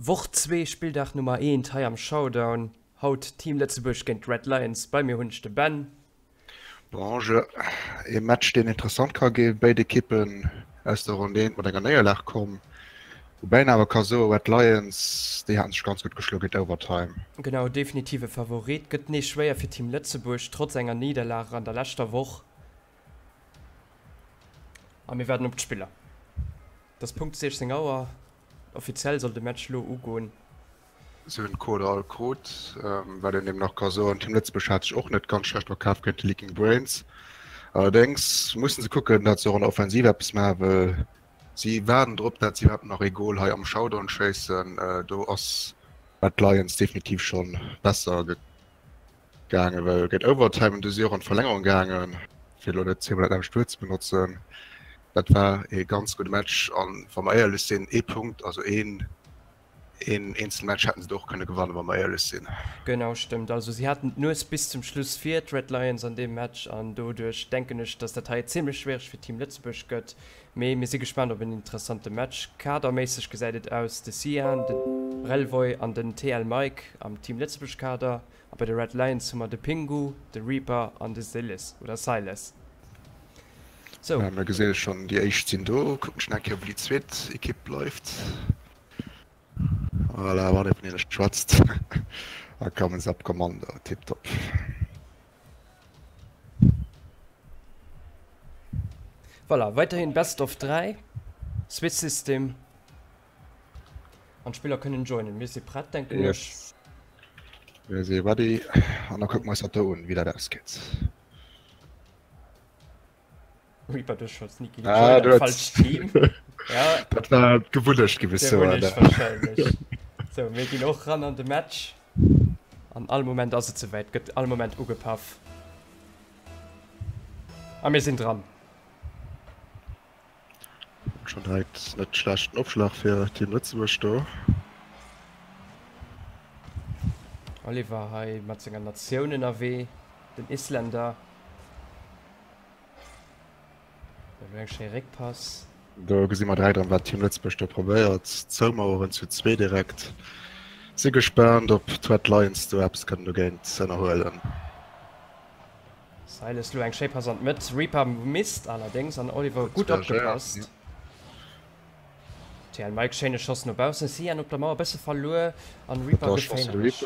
Woch 2, Spilldag Nummer 1 hei am Showdown. Haut Team Lëtzebuerg géint d'Red Lions. Bei mir hunn ech de Ben. Bonjour. Ee Match deen interessant ka ginn. Béid Ekippen aus der Ronn 1 mat enger Néierlag komm. Woubäi een awer ka soen, Red Lions, déi haten sech ganz gutt geschloe géint Overtime. Genau, definitive Favorit. Gëtt nees schwéier fir Team Lëtzebuerg, trotz enger Nidderlag an der leschter Woch. A mir waarden op d'Spiller. Et ass Punkt 16 Auer. Offiziell soll de Match lo ugoen. Se hunn d'Code all krut. Wat een eben nach ka soen, Team Lëtzebuerg hat sech och net ganz schlecht verkaf géint de Leaking Brains. Allerdéngs mussen se kucken, datt se och an der Offensiv eppes maachen, well si waarden drop, datt si iwwerhaapt nach ee Gol hei am Showdown schéissen. Do ass Red Lions definitiv scho besser gaangen, well géint Overtime an du si och an d'Verlängerung gaangen, fir elo net zweemol dat nämmlecht Wuert ze benotzen. Dat war ee ganz gudde Match an, wa mer éierlech sinn, ee Punkt, also een een eenzel Match hätten se do och kënne gewannen, wa mer éierlech sinn. Genau, stëmmt. Also si haten d'Nues bis zum Schluss vir, d'Red Lions an deem Match, an doduerch denken ech, datt dat hei zimlech schwiereg fir Team Lëtzebuerg gëtt. Mee mir si gespaant op en interessante Match. Kaderméisseg gesäit et aus, de Cyan, de Relvoy an den TL Mike am Team Lëtzebuerg Kader a bei de Red Lions hu mer de Pingu, de Reaper an de Siles oder Silas. Sou. Mir gesinn schonn, déi éischt sinn do. Kucken ech nach eng Kéier wou déi zweet Ekipp bleift. Voilà, wann ee vun hinne schwätzt, da kommen se op Kommando. Tiptop. Voilà, weiterhin Best of 3, Swiss System an d'Spiller kënnen joinen. Mir si prett, denken ech. Yes. Mir si ready an da kucke mer eis dat do un, wéi dat ausgeet. Reaper du schon sneaky ah, du falsch Team. ja. Dat war d'Gewunnecht gewiss so, wahrscheinlich. so mir ginn och ran an de Match. An all Moment ass et souwäit, gëtt all Moment ugepaff. A mir sinn dran. Schon direkt net schlechten Opschlag fir Team Lëtzebuerg do. Oliver hei mat senger Natioun ënnerwee, den Isländer. Elo eng schéi Réckpass. Do gesi mer direkt erëm wat Team Lëtzebuerg do probéiert. Zoumaueren zu zwee direkt. Si gespaant op d'Red Lions do eppes kënnen dogéint ënnerhuelen. Silas lo eng schéi Pass an d'Mëtt. Reaper misst allerdéngs an Oliver gutt opgepasst. TL Mike schéine Schoss no baussen. Cyan op der Mauer bësse verluer an Reaper geféierlech.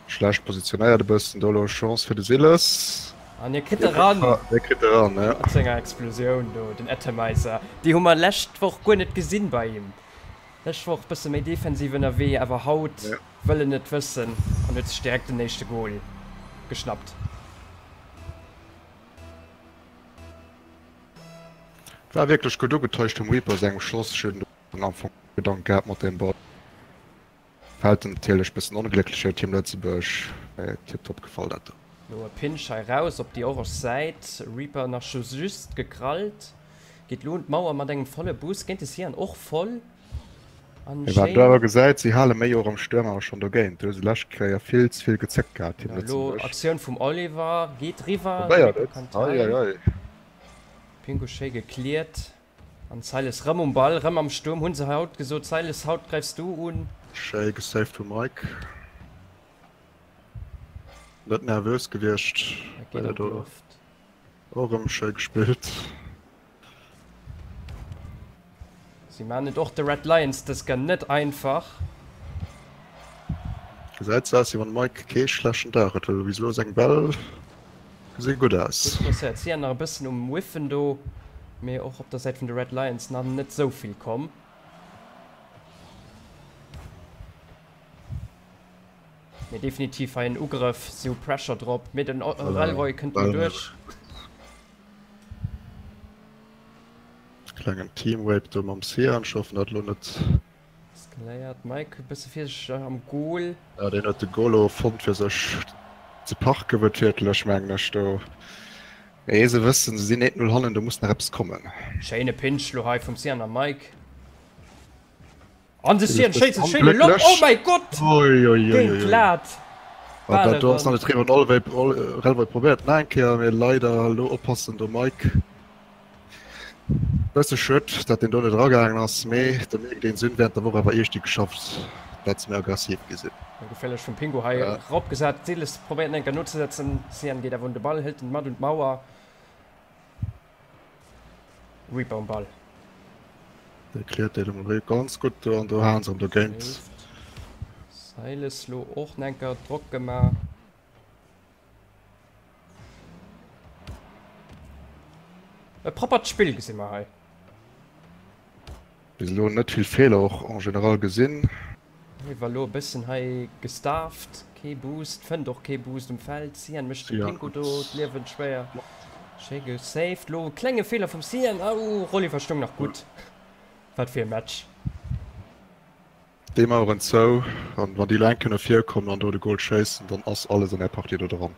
Schlecht positionéiert e bëssen do elo Chance fir de Siles. An hie kritt eran. Hie kritt eran, ja. Mat senger Explosioun do, den Atomizer. Déi hu mer lescht Woch guer net gesinn bei him. Lescht Woch bësse méi defensiv ënnerwee, awer haut wëll en et wëssen an huet sech direkt den éischte Gol geschnappt. War wierklech gutt ugetäuscht vum Reaper sengem Schoss. Ech hunn am Anfang Gedank gehat mat deem Ball. Fällt natierlech bëssen onglécklech fir Team Lëtzebuerg, mee tiptop gefall dat do. Lo e Pinch hei raus op déi orange Säit. Reaper nach just gekrallt. Geet lo un d'Mauer mat engem volle Bus géint de Cyan och voll. An Mee wat een do awer gesäit, si hale méi och am Stuerm awer schonn dogéint. Do hu se lescht Kéier vill ze vill gezéckt gehat, Team Genau, lo Lëtzebuerg. Aktioun vum Oliver, geet riwwer, de Probéiert Reaper et. kann Ei, ei, ei. Pingu schéi gekliert. An Silas rëm um Ball, rëm am Stuerm. Hunn se haut gesot, Silas, haut greifs du un. Schéi gesaved vum Mike. Net nervös gewiescht. Dat geet an d'Loft. Och rëm schéi gespillt. Si maan et och de Red Lions dës Ger net einfach. Gesäit sou aus wéi wann de Mike kee schlechten Dag huet, well bis elo seng Bäll gesi gutt aus. Gutt placéiert. Si an nach e bëssen um whiffen do, mee och op der Säit vun de Red Lions nach net sou vill komm. Mee definitiv hei en Ugrëff, si hu Pressure drop, mee den Relroy kënnt do duerch. Klengen Teamwipe do mam Cyan, ech hoffen dat lo net. Eskaléiert. Mike e bësse virsichteg am Goal. Ja deen huet de Goal elo fonnt fir sech ze parken wuertwiertlech mengen ech do. Mee se wëssen se sinn 1-0 hannen, do muss nach eppes kommen. Schéine Pinch lo hei vum Cyan am Mike. An de Cyan schéisst e schéine Lob, oh mäi Gott! Géint d'Lat. Bal Dat do ass nach de Trevor Nolway Relvoy probéiert nach eng Kéier, mee leider elo oppassen do Mike. Bësse schued, dat deen do net eragaangen ass, mee da mierkt een, se hunn während der Woch awer iergdi geschafft, dat se méi aggressiv gi sinn. Geféierlech vum Pingu hei eropgesat. Siles probéiert en enker nozesetzen. Cyan geet awer un de Ball, hëlt en mat un d'Mauer. Reaper um Ball. Dee cleart deen emol ganz gutt do an do halen se erëm dogéint. Siles lo och en enker Drock gemaach. E proppert Spill gesi mer hei. Bis elo net vill Feeler och en général gesinn. Iwwer elo e bëssen hei gestafft. Kee Boost, fënnt och kee Boost um Feld. Cyan mécht dem Pinko do d'Liewen schwéier. Schéi gesaved. Lo e klenge Feeler vum Cyan. Au, Rolliver stoung nach gutt. Wat fir e Match. Déi Maueren zou, an wann déi elo eng Kéier no vir kommen an do de Goal schéissen, dann ass alles an där Partie do dran.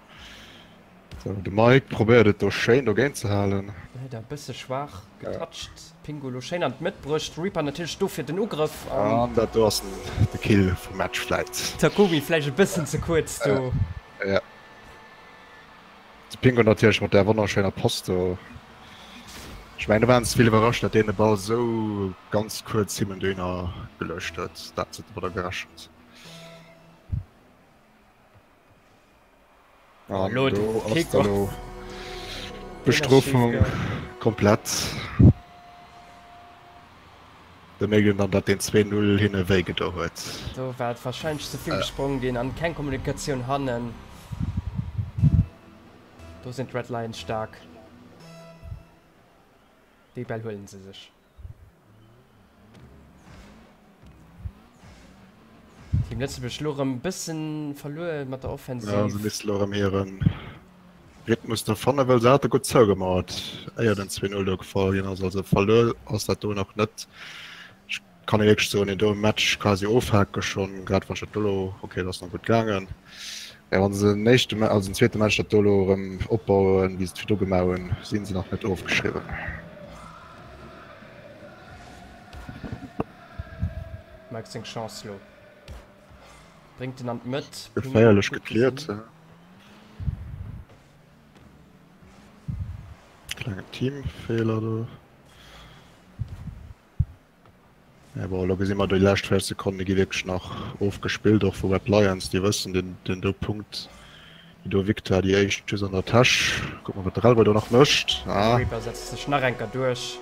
Sou, de Mike probéiert et do schéin dogéint ze halen. Leider e bësse schwaach getoucht. Pingu elo schéin an d'Mëtt bruecht. Reaper natierlech do fir den Ugrëff an. An dat do ass de Kill vum Match vläit. Takumi vläicht e bëssen ze kuerz do. Ja. De Pingo natierlech mat där wonnerschéiner Pass do. Ech mengen do waren se vill iwwerrascht, dat deen de Ball esou ganz kuerz himmen dohinner geluecht huet. Dat se domadder gerechent. An do ass da lo d'Bestrofung komplett. De mierkt een dann, dat deen 2, 0 hinne wéi gedo huet. Do war et warscheinlech ze vill gesprong ginn an keng Kommunikatioun hannen. Do sinn d'Red Lions staark. Déi Bäll huelen se sech. Team Lëtzebuerg lo rëm bëssen verluer mat der Offensiv. Ja, se misste lo rëm hiren Rhythmus do fannen, well se hate gutt zougemauert, éier den 2-0 do gefall ginn ass. Also verluer ass dat do nach net. Ech kann ee wierklech soen, een do Match quasi ofhake schonn, grad wann ech dat do lo, okay, dat ass nach gutt gaangen, mä wann se den éischte, also den zweete Match dat do lo erëm opbauen, wéi se et virdru gemaach hunn, si se nach net ofgeschriwwen. Mike seng Chance lo. Bréngt en an d'Mëtt. Geféierlech gecleart. Klengen Teamfeeler do. Ja, bon, lo gesi mer déi lescht 4 Sekonne gi wierklech nach ofgespillt, och vu Red Lions. Déi wëssen, den, den do Punkt, déi do Victoire, déi éischt just an der Täsch. Kucke mer, wat de Relboy do nach mécht. Ah. Reaper setzt sech nach eng Kéier duerch.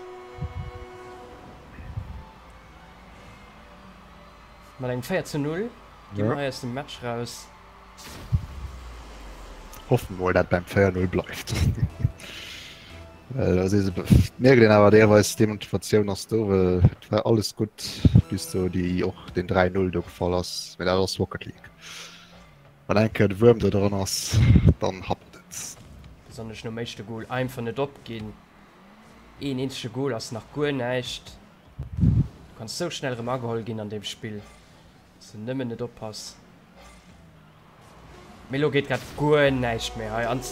Mat engem 4 zu 0 gi mer hei aus dem Match raus. Hoffen mol dat beim 4 0 bleift. Well da si se mierkt een awer deelweis déi Motivatioun ass do, well et war alles gutt bis do déi och den 3 0 do gefall ass. Mee dat ass Rocket League. Wann eng Kéier de Wuerm do dran ass, dann happert et. Besonnesch nom éischte Goal einfach net opginn. Een eenzege Goal ass nach guer näischt. Du kanns sou schnell erëm ageholl ginn an deem Spill, wanns de nëmmen net oppass. Mee lo geet grad guer näischt méi hei an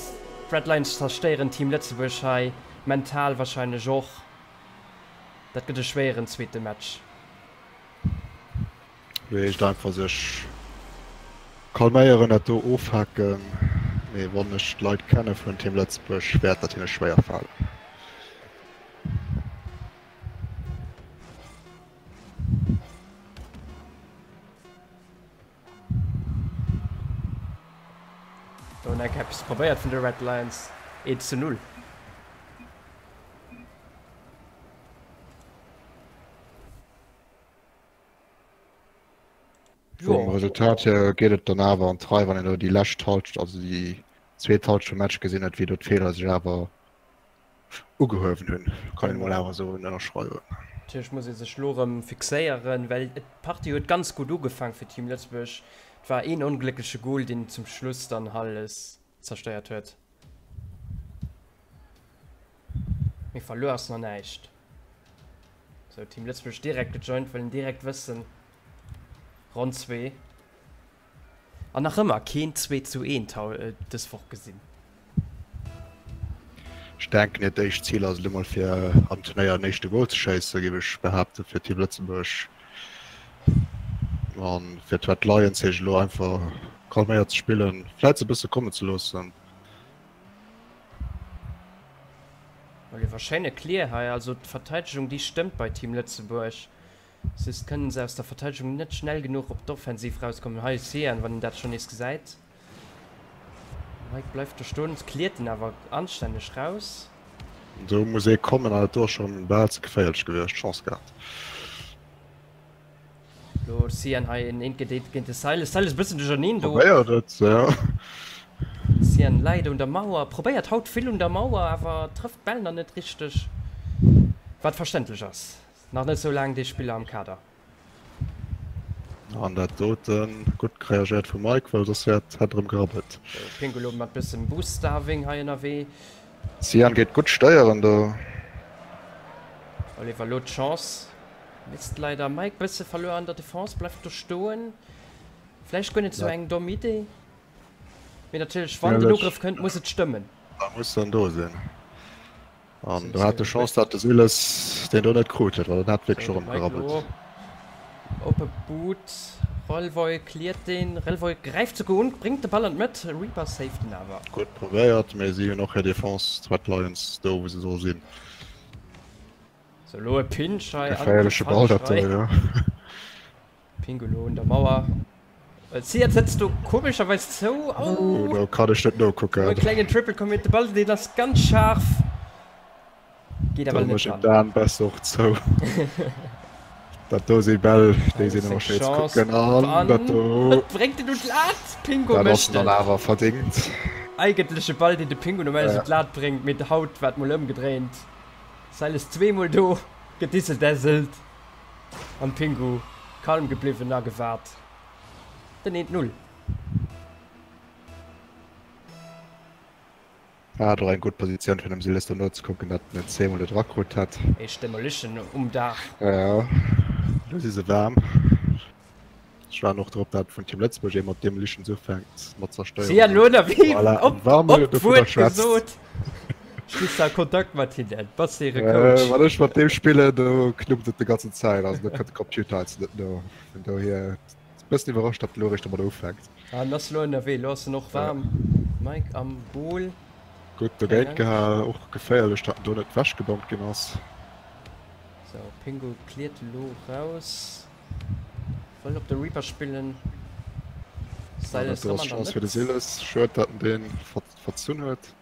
d'Red Lions zerstéieren Team Lëtzebuerg hei mental wahrscheinlech och. Dat gëtt e schwéieren zweete Match. Lo heescht einfach sech calméieren, dat do ofhaken. Mee wann ech d'Leit kenne vun Team Lëtzebuerg, wäert dat hinne schwéier falen. Do hunn enk eppes probéiert vun de Red Lions. 1 zu 0. Vum Resultat hier geet et dann awer an d'Rei, wann een elo déi lescht Halschent, also déi zweet Halschent vum Match gesinn huet, wéi do d'Feeler sech awer ugehuewen hunn, kann een emol awer esou ënnerschreiwen. Natierlech muss ee sech elo erëm fixéieren, well d'Partie huet ganz gutt ugefaang fir Team Lëtzebuerg. Et war een ongléckleche Goal, deen zum Schluss dann alles zerstéiert huet. Mee verluer ass nach näischt. Sou, Team Lëtzebuerg direkt gejoint, wëllen direkt wëssen, Ronn 2. An nach ëmmer keen 2 zu 1 dës Woch gesinn. Ech denken hiert éischt Zil ass et elo mol fir am Turnéier den éischte Goal ze schéissen, géif ech behaapten, fir Team Lëtzebuerg. An fir d'Red Lions heescht et elo einfach calméiert ze spillen, vläit se e bësse kommen ze loossen. Oliver, schéine Clear hei. Also d'Verteidegung déi stëmmt bei Team Lëtzebuerg. Just kënnen se aus der Verteidegung net schnell genuch op d'Offensiv rauskommen. Hei Cyan, wann een dat schonn nees gesäit. Mike bleift do stoen, cleart en awer anstänneg raus. Do muss ee kommen an et do schonn bal ze geféierlech gewiescht. Chance gehat. Lo Cyan hei en eent géint géint de Silas. Silas e bëssen duercherneen do. Probéiert et, ja. Cyan läit un der Mauer, probéiert haut vill un der Mauer, awer trëfft d'Bäll nach net richteg, wat verständlech ass. Nach net sou laang dee Spiller am Kader. An dat doten, gutt reagéiert vum Mike, well soss hätt hätt erëm gerabbelt. Sou, Pingulo mat bëssen Boost-Starving hei ënnerwee. Cyan geet gutt stéieren do. Oliver lo d'Chance, misst leider Mike bësse verluer an der Defense, bleift do stoen. Vläicht guer net sou eng domm Idee, mee natierlech wann den Ugrëff kënnt, muss et stëmmen. Da muss en do sinn. An do hat de Chance, datt de Siles deen do net krut huet, well en hat wierklech och ëmgerabbelt. Oppe Boot, Relvoy cleart deen, Relvoy gräift souguer un, bréngt de Ball an d'Mëtt, Reaper saved en awer. Gutt probéiert, mee si hunn och hir Defense, d'Red Lions, do wou se soll sinn. Sou, elo e Pinch hei an déi Geféierleche Ball falsch dat do, Rei. jo. Pingulo un der Mauer. Ziert sëtzt do komescherweis zou. Oh, do kann ech net nokucken. E klengen Triple Commit, de Ball deen ass ganz scharf. Geet awer net dran. Dan besser och zou. Dat do si Bäll, déi sinn ëmmer schéi ze kucken. An dat do. Bréngt en un d'Lat. Pingu mécht et. Dat ass dann awer verdéngt. Eigentleche Ball, deen de Pingu normalerweis un d'Lat bréngt, mee haut war et mol ëmgedréint. Silas zweemol do, gedisseldässelt. An Pingu kalm gebliwwen a gewaart. Den eent Null. Hat och eng gutt Positioun fir dem Silas do nozekucken, dat en et zweemol net erakrut hat. Éischt Demolition um Daach. Jo, elo si se waarm. Ech waarden och drop, dat vun Team Lëtzebuerg ee mat Demolitions ufänkt mat zerstéieren. Si han elo ënnerwee op d'Wuert gesot. Stehs du a Kontakt mat hinnen? Bass de hire Coach? Wann ech mat deem spillen, do knuppt et de ganzen Zäit. Also do kënnt de Computer heiansdo net no. Vun dohier bëssen iwwerrascht, datt elo eréischt domat ufänkt. Ah, en ass elo ënnerwee, elo ass en och waarm. Mike am Goal. Gutt dogéint gehal, och geféierlech, datt en do net ewechgebommt ginn ass. Sou, Pingu cleart elo raus. Wëll op de Reaper spillen. Silas rëm an der Mëtt. Chance fir de Silas. Schued dat en deen verzunn huet.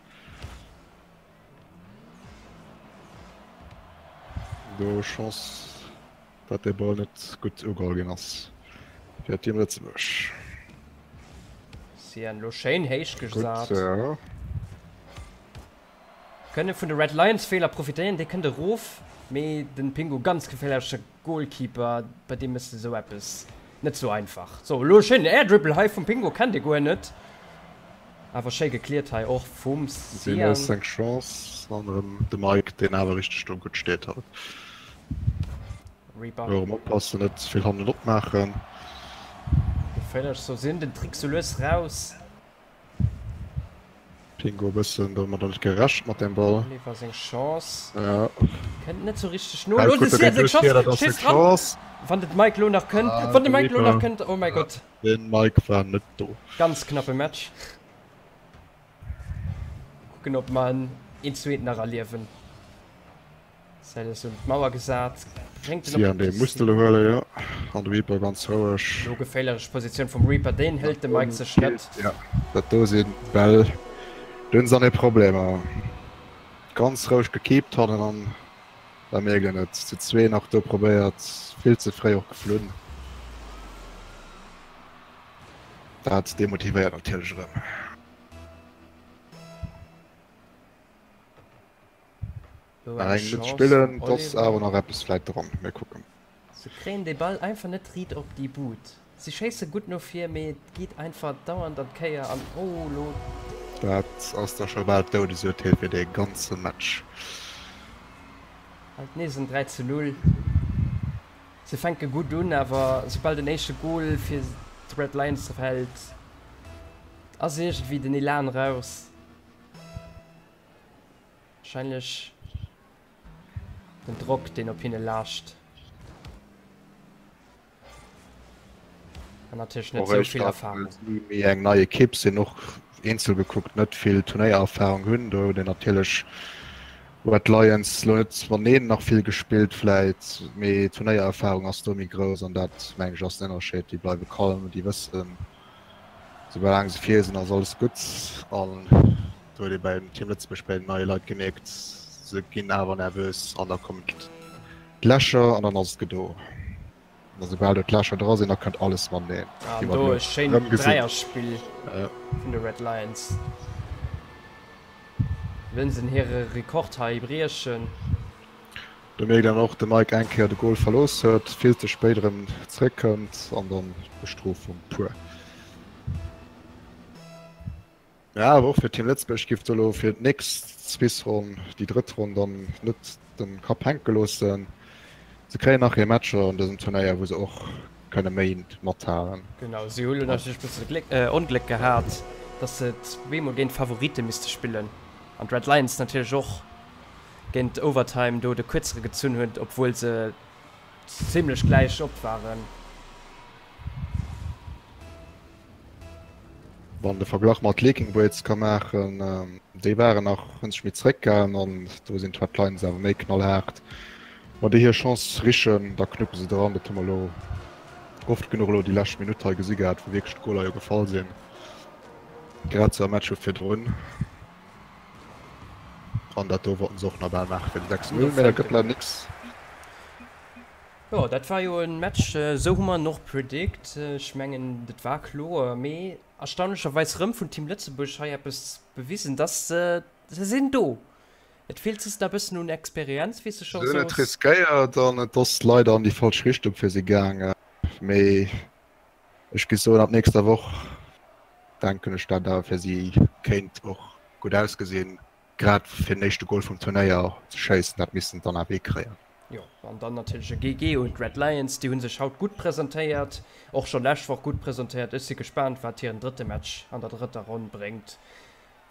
Do Chance dat dee Ball net gutt ugeholl ginn ass fir Team Lëtzebuerg. Cyan lo schéin héich gesat. Gutt, ja. Kënne vun de Red Lions Feeler profitéieren, dee kënnt erof, mee den Pingu ganz geféierleche Goalkeeper, bei deem méchs de sou eppes net sou einfach. Sou elo e schéinen Air Dribble hei vum Pingu, kennt ee guer net, awer schéi gecleart hei och vum Cyan. Silas seng Chance an erëm de Mike deen awer richteg do gutt steet haut. Reaper. Elo erëm oppassen, net ze vill hannen opmaachen. Geféierlech, sou sinn den Trick sou lues raus. Pingo e bëssen domadder net gerechent mat dem Ball. Oliver seng Chance. Ja. Kënnt net sou richteg no. Lo de Sier seng Chance. Schéisst dran. Wann de Mike lo nach kënnt. Wann de Mike lo nach kënnt. Oh mäi Gott. Den Mike war net do. Ganz knappe Match. Kucken ob mer en zweeten nach erliewen. Silas un d'Mauer gesat, bréngt en op de Musst elo huelen, jo. An de Reaper ganz roueg. Elo geféierlech Positioun vum Reaper, deen hëlt de Mike sech net. Jo, dat do si Bäll, do hunn se dann hir Problemer. Ganz roueg gekeept hannen an da mierkt een et. Zu zwee nach do probéiert, vill ze fréi och geflunn. Dat demotivéiert natierlech erëm. Nach eng Minutt spillen, et ass awer nach eppes vläit dran, mir kucken. Se kréien de Ball einfach net riit op déi Bud. Si schéisse gutt no vir, mee et geet einfach dauernd an d'Kéier an oh lo. Dat ass da scho bal d'Doudesurteel fir dee ganze Match. Alt nees en 3 zu 0. Se fänke gutt un, awer soubal den éischte Gol fir d'Red Lions fält, ass iergendwéi den Elan raus. Wahrscheinlech den Drock deen op hinne laascht. An natierlech net esou vill Erfahrung. Méi eng nei Ekipp sinn, och eenzel gekuckt net vill Turnéiererfahrung hunn. Do huet een natierlech Red Lions elo net mateneen nach vill gespillt vläit, mee d'Turnéiererfarung ass do méi grouss an dat mengen ech ass den Ënnerscheed. Déi bleiwe calm, déi wëssen, soulaang se vir sinn ass alles gutt an do huet ee beim Team Lëtzebuerg bei den neie Leit gemierkt, se ginn awer nervös an da kommen d'Lächer an dann ass et gedo. An esoubal do d'Lächer dra sinn, da kënnt alles mateneen. An do e schéint Dräierspill vun de Red Lions. Wëllen se hire Rekord hei briechen? Do mierkt een och, de Mike eng Kéier de Goal verlooss huet, vill ze spéit erëm zeréckkënnt an dann d'Bestrofung pur. Mä awer och fir Team Lëtzebuerg giff do elo fir d'nächst Swiss-Ronn, déi drëtt Ronn, dann net de Kapp hänke loossen. Se kréien nach hir Matcher an dësem Turnéier, wou se och kënne méi mathalen. Genau, si hu lo natierlech e bësse Gléck, Ongléck gehat, dass se zweemol géint d'Favoritte misste spillen an d'Red Lions natierlech och géint Overtime do de Kuerzere gezunn hunn, obwuel se zimmlech gläich op waren. Wann de Verglach mat Leaking Blades ka maachen, déi waren nach, hunn sech méi zeréckgehalen an do sinn d'Red Lions awer méi knallhaart. Wann déi hir Chance richen, da knuppe se dran. Dat hu mer elo oft genuch elo déi lescht Minutt hei gesi gehat, wou wierklech d'Goler jo gefall sinn, grad sou am Match jo virdrun. An dat do wollten se och nach bal maache fir de 6, 0, mä dat gëtt leider nix. Jo, dat war jo en Match, esou hu mer en och predict. Ech mengen, dat war kloer, mee erstaunlecherweis rëm vun Team Lëtzebuerg hei eppes bewisen, dass se, se sinn do. Et feelt just nach e bëssen un Experienz, wéi s de scho Se hunn et soos. riskéiert an et ass leider an déi falsch Richtung fir si gaangen, mee ech géif soen, ab nächster Woch denken ech, dat awer fir si kéint och gutt ausgesinn. Grad fir den éischte Gol vum Turnéier ze schéissen, dat missten dann awer hikréien. Jo, an dann natierlech e GG un d'Red Lions. Déi hu sech haut gutt presentéiert, och scho lescht Woch gutt presentéiert. Ech si gespaant, wat hiren drëtte Match an der drëtter Ronn bréngt.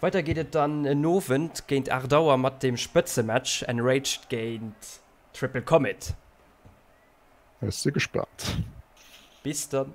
Weider geet et dann en Owend géint 8 Auer mat dem Spëtzematch Enraged géint Triple Comet. Ech si gespaant. Bis dann.